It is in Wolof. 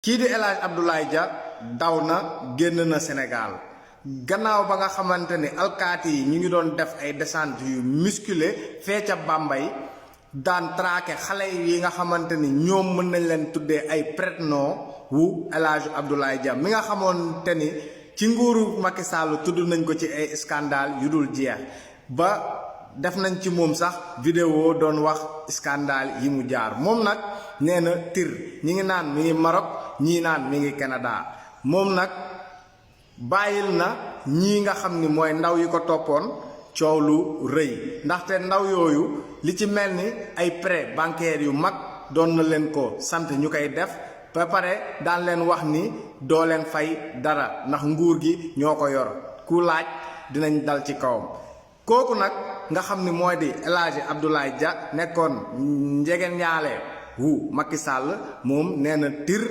kii di El Hadj Abdoulaye Dia daw na génn na Sénégal gannaaw ba nga xamante ni alkaati yi ñu ngi doon def ay descente yu musculé fee ca Bambey daan traqué xale yi nga xamante ni ñoom mën nañ leen tuddee ay prête-nom wu El Hadj Abdoulaye Dia mi nga xamante ni ci nguuru Macky Sall tudd nañ ko ci ay scandale yu dul jeex ba def nañ ci moom sax vidéo doon wax scandale yi mu jaar moom nag nee na tir ñi ngi naan mi ngi Maroc ñii naan mi ngi Canada moom nag bàyyil na ñii nga xam ni mooy ndaw yi ko toppoon coow lu rëy ndaxte ndaw yooyu li ci mel ni ay prêt bancaire yu mag doon na leen ko sant ñu koy def ba pare daan leen wax ni doo leen fay dara ndax nguur gi ñoo ko yor ku laaj dinañ dal ci kawam kooku nag nga xam ni mooy di El Hadj Abdoulaye Dia nekkoon njegen ñaale wu Macky Sall moom nee na tir